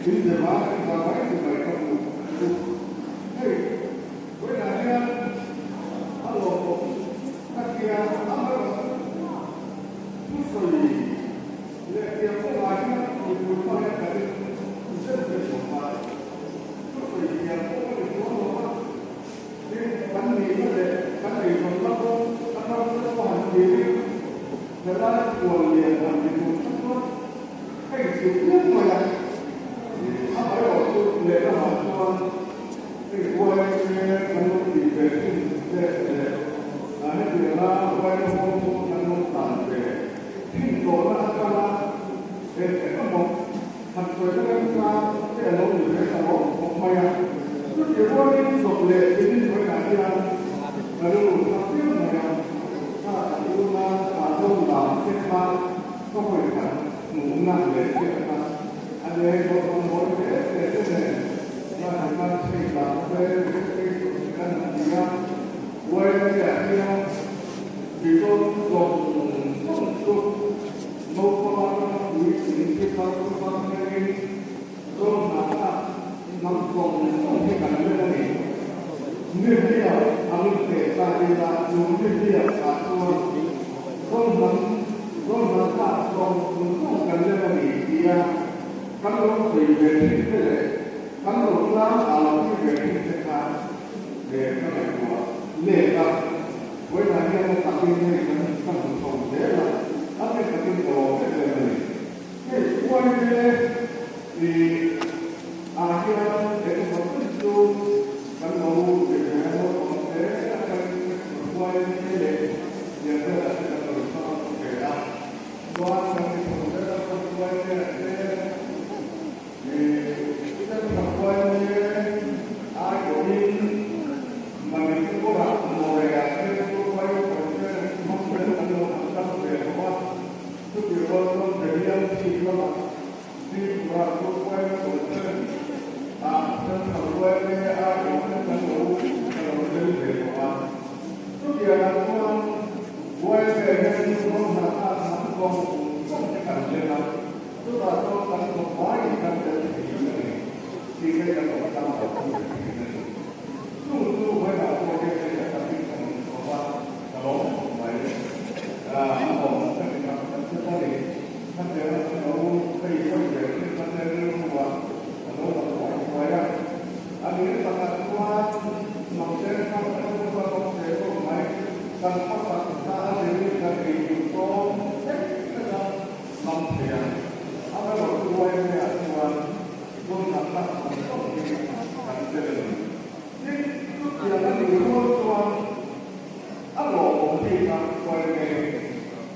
In zema in za mai chi mai ka hmu chu hei vawiinah hian a lawmawm ka tia amaherawh chu thusawi leh tiang kawngah hian mipui hma hian kan in zem zem lo a, thusawi tiang pawh ka ni chuang lo a, tin kan nihna leh kan eizawnna kawng atang te pawh han thlirin helai khual lian han ti tur kha chuan Hei chu piang mai a, amaherawh chu lehlamah chuan hei huai te kan lo tih ve thin te leh hetianga huaina huang pawh kan lo tlan ve thin tawhna atanga eng eng emaw han sawina remchang te a lo ni ve ta lawm khawp mai a. Chutih rualin chawp leh thilin vawiinah hian ka rilru tha piang mai a, kha kan una ah dawn lam te kha Ka hawi khat hmuhna leh hriatna a nei bawk a mawi hle hle te nen ngaithla thei tak te Christmas kan han ti a, YMA ah hian Mizo zawng zawng chu naupang atanga puitling te thar thar thlengin Zohnahna hnam zawng zawng hi kan len a ni. Nihliap angin teh ta ila chu nihliap ah chuan Zohnam Zohnahna zawng zawng kan len a ni tia kan lo sawi ve thin te leh kan lo tlang au pui ve thin te kha he ka ngaihtuah let a. Vawiinah hian a takin hei kan ka hmu chho zel a, a bik takin ka lawm em em a ni. Hei uaite i ah hian engemaw chen chu kan lo be ve a, naupang te atangin uaite leh lian velah te kan lo hmang ve a, chuan kan ti chho zel a, chuan uaite ah te i central uaite ai pawhin Manipur-ah Moreh-ah te chu uai conference hmang zel kan lo han tang ve tawh a. Chutih rual chuan Daniel chhip lamah Tripura chu Uaina Conference ah Central Uaina aiawh te kan lo ka lo tel ve tawh a. Chutiangah chuan Uaina hian ram hna tlak hnam zawng zawng te kan len a, chutah chuan kan khawpvaiin kan tel thei vek a ni tih te kan lo tlang lo thung ve thin a ni. Chung chu Uaina pawh hian hei a takin ka hmu chhuak a, ka lawm khawp mai. A awm ka ti tak tak zet a ni. Khatiang a lo hei hawi ve thin kha te rilru ah a lo lang uai uai a. A nih takah chuan hnamte kha ka hmu a lawm ve khawp mai. Kan khawsak hna a zirin kan ei duh sawm vek vek a lam thei ang. Amaherawhchu uai maiah chuan tunah tak awm tawp hi kan tel a ni. Tin, chutiang a nih rual chuan a lawmawm bik a, huai nge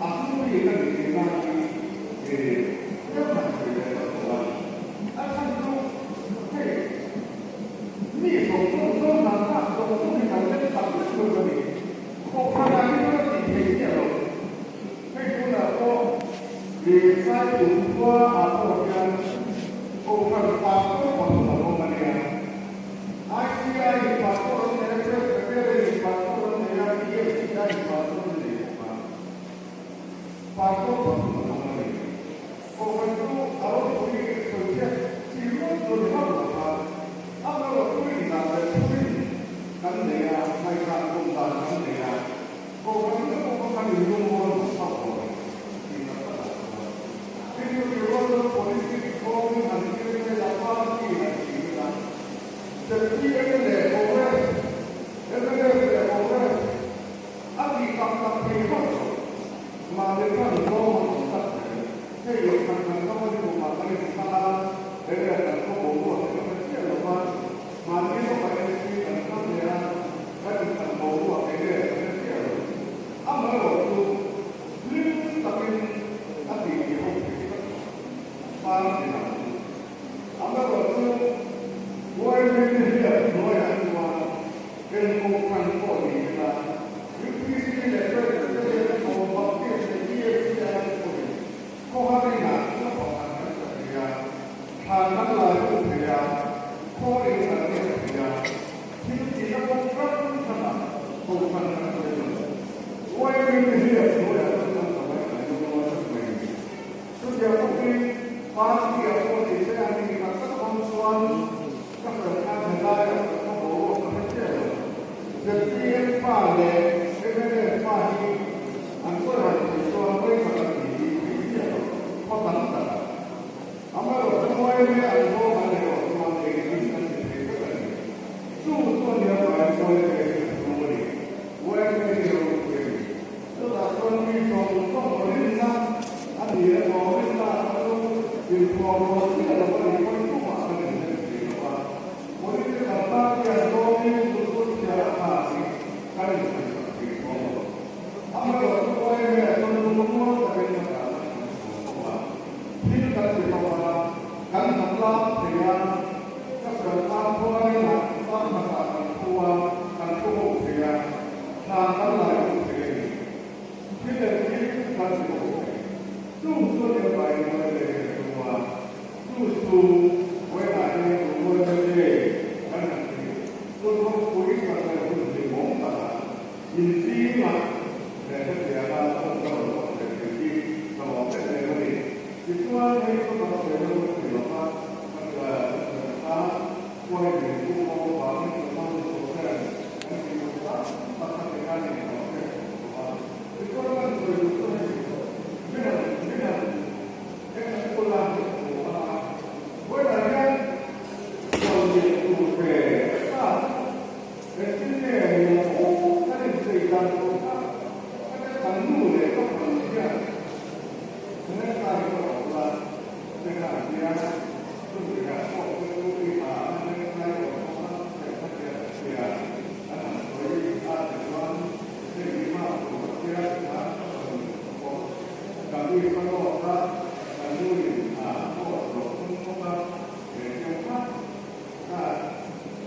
a hlu bik a ni tihna hi kan han sawi leh ta tawh a. A chhan chu hei mi zawng zawng zawng hna tlak zawng zawng hi kan lek tak vek dawn a ni. Kohhranah hi chuan a tih theih chiah lo. Hei tunah pawh Saitum khua ah pawh hian Kohhran pastor pathum an awm a nia. ICI in pastor an nei a, Presbyterian in pastor an nei a, EFCI in pastor an nei bawk a. Pastor pathum an awm a ni. Kohhran chu a ropui sawichhiat chi rual chu a ni hauh lo va, amaherawhchu indan leh thurin kan nei a, ngaihdan tum dan kan nei a. Kohhran te pawh kha kan inlungrual hman hauh lo a ni tih tak takah chuan. Tin, chutih rual chuan politics kawngin han thlir vel a, party han thlir vel a, ZPM leh Congress, mnf leh Congress a tih tak tak thei hauh lo. Mahni khan zawng ang chu tak zel. Hei leh khan kan ram a ni kumah kan inthlang a, area kan khaw boruak te kan hre chiah lo va, mahni lawkah MP kan thlang leh a, Kan inthlan boruak enge ka hre chiah lo. Amaherawhchu hlim takin a tih tih ho thei tlat lo. Party lam chu. Amaherawhchu YMA hian hnuaiah chuan eng kohhran pawh ni ila, UPC leh Presbyterian emaw, Baptist leh EFC. zawng zawng rinna a ni emaw rinna chu inphuahrual chiah lo a nih pawhin tumah kan inhnem thei lo va. Political party an zawngin chu chu chhiar a tha tih kan insawisak thei chuang lo. Amaherawhchu YMA chuan lungmual takin a dahna kan sawi bawk a, thil kan ti bawk a, kan hnatlang thei a, ka sawi khan khuain ah ram hmatah kan thu a, kan thu ho thei a, hna kan lai ho thei a ni. Thil engkim kan ti ho thei. Chung chu a nia vai mawi leh kan tum a, chu chu vawiinah hian tu mawi mai kan han ti. Chu ropui tak leh hun hlimawm takah Inzingah leh hetianga hmun ka rawn awm ve thei hi ka lawm em em a ni. Tichuan, hei chu ka sawi lo ka ti lo va, ka sawi khan huai min pu ho vangin ka hmang tawh ber kan ti duh tak tak kha ti khan in lo hriat theih tawh a. Tichuan, kan sawi duh chu hei min han min han enkawl a, min hmu a, vawiinah hian sawi tur ve ta Engtin nge ni ang aw kan inchei dan tur kha ka te kan nu leh ka fanu hian Vanessa hi ka rawn la te khan hian chungchengah pawh te chu i ha a Vanessa i rawn bawk a hei kha tiang a tia an han sawi a ti chuan hei hi hma tur ka tia ti khan ka fanu pawh ka mi ka lawk a kan nu in a pawh rawh thung bawk a he tiang kha A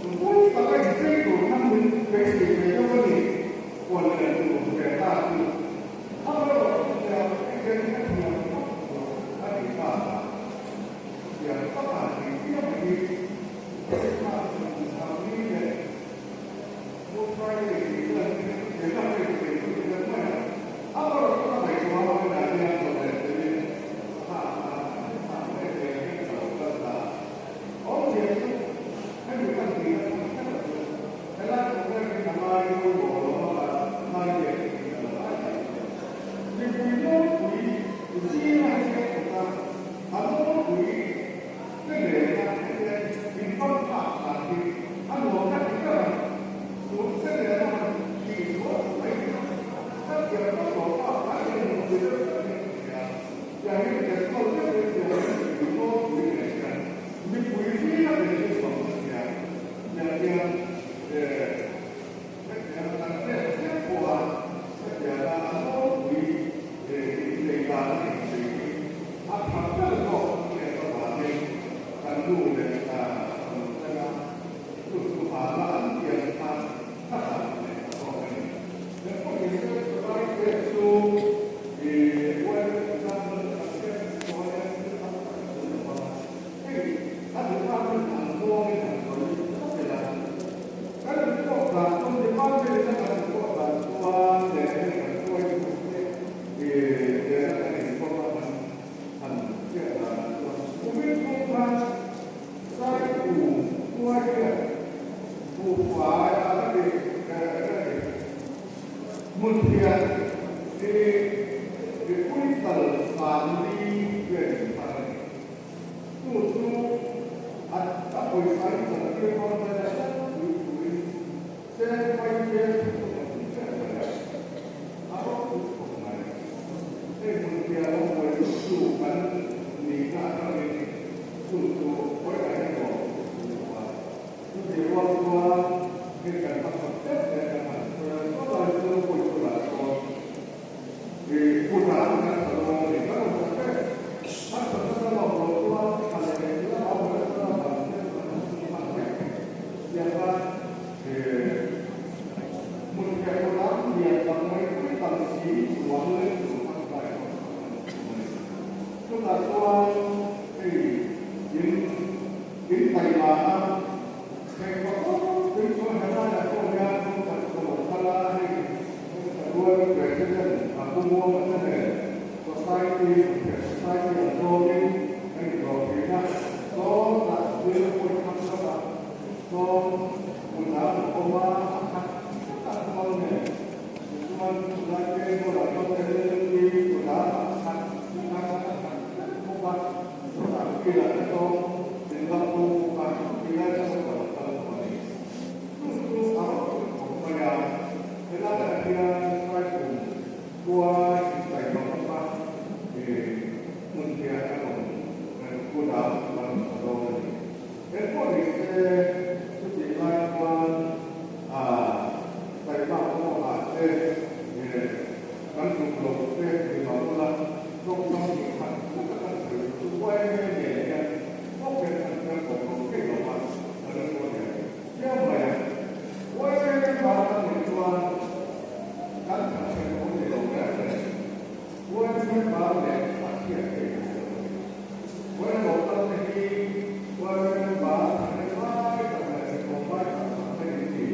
nupui taka inchei tur khan min beisei ve deuh a ni, puan leh tur ve ta chu. Amaherawh chu thiam engin a thiam vak lo a ni ta a, thiam taka tih chiam hi Christmas inchhang ni leh Good Friday tih vel hi thiamna hei thei chu ni deuh mai a. Amaherawh chu ka ngaihtuah a, vawiinah hian chawlh leh felin a hak a, hak leh ve hian ka lo kal ta a. Awmzia chu hemi kan tihna chhan kher chu helai program hi ka ngai pawimawh lo a ka ngai ve ka tih ka lo ngai thei lo. Mipui nawlpui zinga hetiang khawpa a nawlpui te nena hetiang inban phak dan hi a nuam ka ti ber a, chu te nena han tih zual mai hi ka thiam vak lo a, kan inhmuh ti deuh tlat in ka hria. Tiang hi casual deuhin tiang hi mipui nawlpui nen hian mipui zinga min rinchhawn a nia. Tiang hian hetiang kan pek chiah pawha hetianga a nawlpui inchei dan a inchei hi a tha ber zawk a nia avangin kan nu leh fanu tena chu chu hana an pian kha ka hlan leh ta zawk a ni. Hmunphiah hi mipui tal 40 vel inthar a ni. Chu chu a a pawisa in chan tir dawn vel a tlat pui turin cheng vai vel thum vel mai a, a ropui khawp mai. Hei hmunphiah lo buai duh chu kan nihna atangin chu chu khawiah emaw a ni lo a. Chutih rual chuan hei kan hmachhawn tep tep kan han sawi a, chuan lai chu pawi bulah chuan i kutah kan sa dawn a ni. Kan rawn sa tep, kan sa nasa lo lo chuan thla leh leh lamah awm leh chuan a ban hian kan han sum hman vek tiang khan i hmun fiah kutah lian tak mai pui tam si chuan leng tur kha chu lai chuan kan sum a ni. Chutah chuan hei in. In taima a, heng ka khawp tui chuan helaiah pawh hian kawng khat ka lo kal a, hei Rual President a Pu Muanga te nen Society Hmunphiah Society an zawngin a intlawh thin a, sawtah thil pawi tham deuh a, sawm hmunah an awm a, a khat khat a hmang nen tichuan chulai peng bulah chuan LLP kutah a khat khat a khat vek bawk a. Chutah filah te pawh min la pu bawk a, tilai chu ka lo kal tawh a ni. Chu chu a rawh thut khawp mai a, helaiah hian Saipum khua in member leh a hriat theih a ni lo a ni. Vawiin lo kal te hi yma member thahnem lai tak leh mitawm lai tak tak te in ni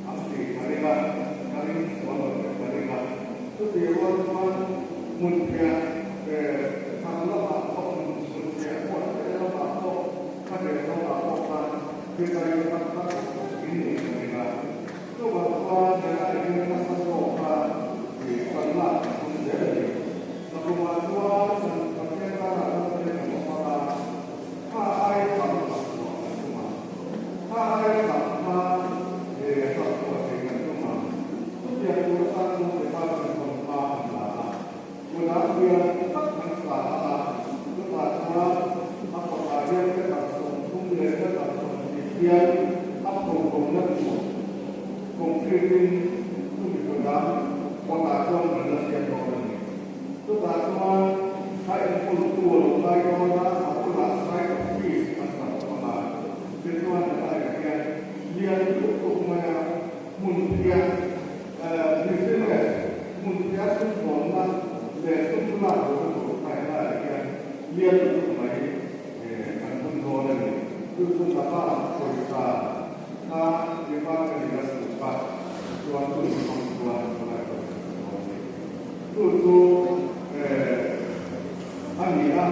ang tih ka ring a, ka ring sual lo vek ka ring a. Chutih rual chuan hmunphiah thar lamah pawh hmunphiah huat te lamah pawh kha leh zawngah pawh khan thil tak tak in ni ka ring a. Chuvang chuan helai hian nasa zawka kan lak kan tum zel a ni. Nakumah chuan kan Pathian karah ram te kan awm ang a, kha ai tam hlak chhuah kan tum ang. Kha ai tam kha hlak chhuah thei kan tum ang. Chutiang tur atan chuan department pawn hma an la a, kutah hian tak kan sa ang a, chutah chuan a kawtah hian peter 30 leh peter 20 hian a phohona tur concrete in chumi kutah kawtah chuan kan la siam dawn a ni. Chutah chuan a enkawltu a lo ngai dawn a, a bulah side office an sak bawk ang a, tichuan helaiah hian lian lutuk maia hmun phiah business hmun phiah sumdawnna leh sum lak duhna tur kha helaiah hian lian lutuk mai kan hun dawn a ni. Chu chu laka pawisa kha department in a suk a, chuan chu mi hmang chuan helai pawisa kan dawn a ni. Chu chu a ni a,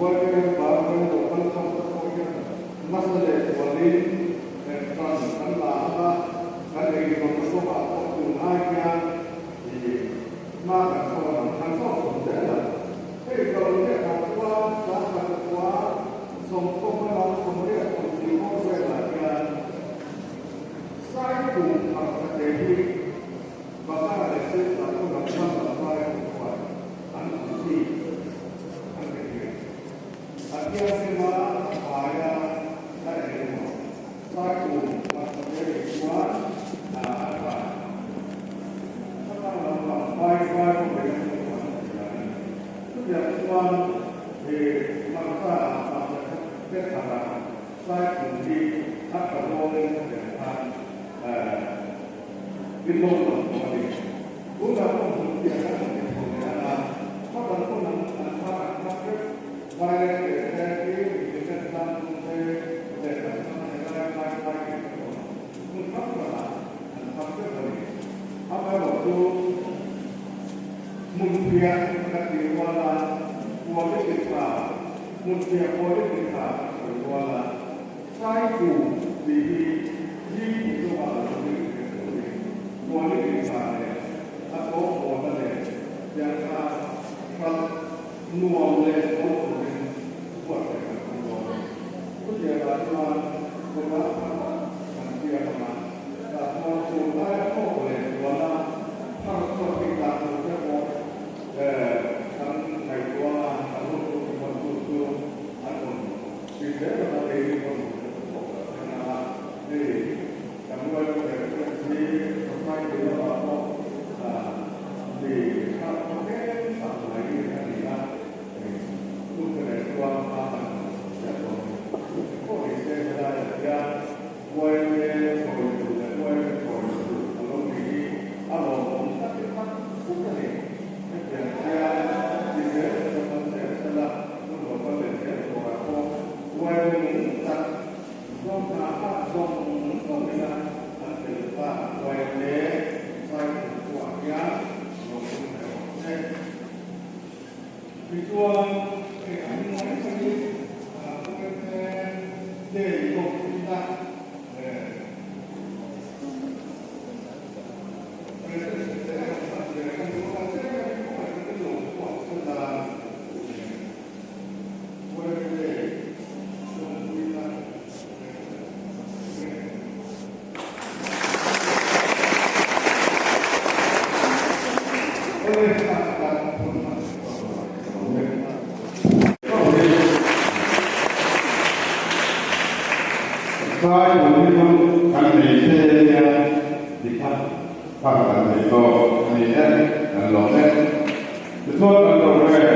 YMA bar vel lo kal khawm te pawh hian nasa leh zualin tan kan la ang a, kan eizawnna kawngah pawh tun ai hian hma kan sawn ang, kan sawn chhun zel ang. Hei ka lo hriat ah chuan sangha khua 40 lam 80 pawh velah hian Saikum hmarcha te hi Bangla leh Central khaw lam hman lam vai ho chuan an hmu bik an ti thin. A thianghlim a, a fai a, a eng emaw Saikum hmarcha te ei chuan a tha. Khawthlang lam pang vai vai ho ve na chu an ti dan a ni. Chutiang chuan hmarcha ah hmarcha te thar a Saikum hi a tha zawngin a tel khan in lo lang tawh a ni. Tunah pawh hmun piah kan han ti chho leh ang a, khaw dang pawn an an thar an thar vek. Vaireng leh te hi independent tan tum te leh kan ram helai lai lai tih te pawh hmun hrang hrangah an thar vek a ni. Amaherawhchu hmun piah kan tih ruala quality tha Hmunphiah quality tha kan sawi rual a, Saiku tih hi ni tih chungah a lo ri ve tawh a ni. Quality tha leh a sawngkhawlna leh piangkha hralh nuam leh sual turin buatsaih kan tum dawn a ni. Chutiangah chuan kawtah tha tak kan siam ang a, tah chuan tun aia thawk leh zuala thar chhuak bik dan tur te pawh Kan ngaihtuah a, kan hotute pawn chu chu an rawn ti zel a, keini pawn kan thawk tak reng a, hei kan welfare hi society lamah pawh mi thar tlem tak mai a ni a, chungte nen chuan hma kan han sawn zel dawn a ni. Engpawh ni se helaiah hian YMA sawi tur leh YMA sawi tur a lo ni hi a lawmawm tak i tak zet a ni. Hetiang hian ti zel sela kan zel sela hun lo kal leh zel turah pawh YMA nung tak zawng hna a zawng zawng ina an tel tak YMA Cycle khuaah hian lo awm ve rawh se. Tichuan, hei a hming mai mai YMA Day lawmpuina Sai kum hi chu kan nei che nia ti kha kha kan nei tawh a ni e, kan lawm e. Tichuan kan programme.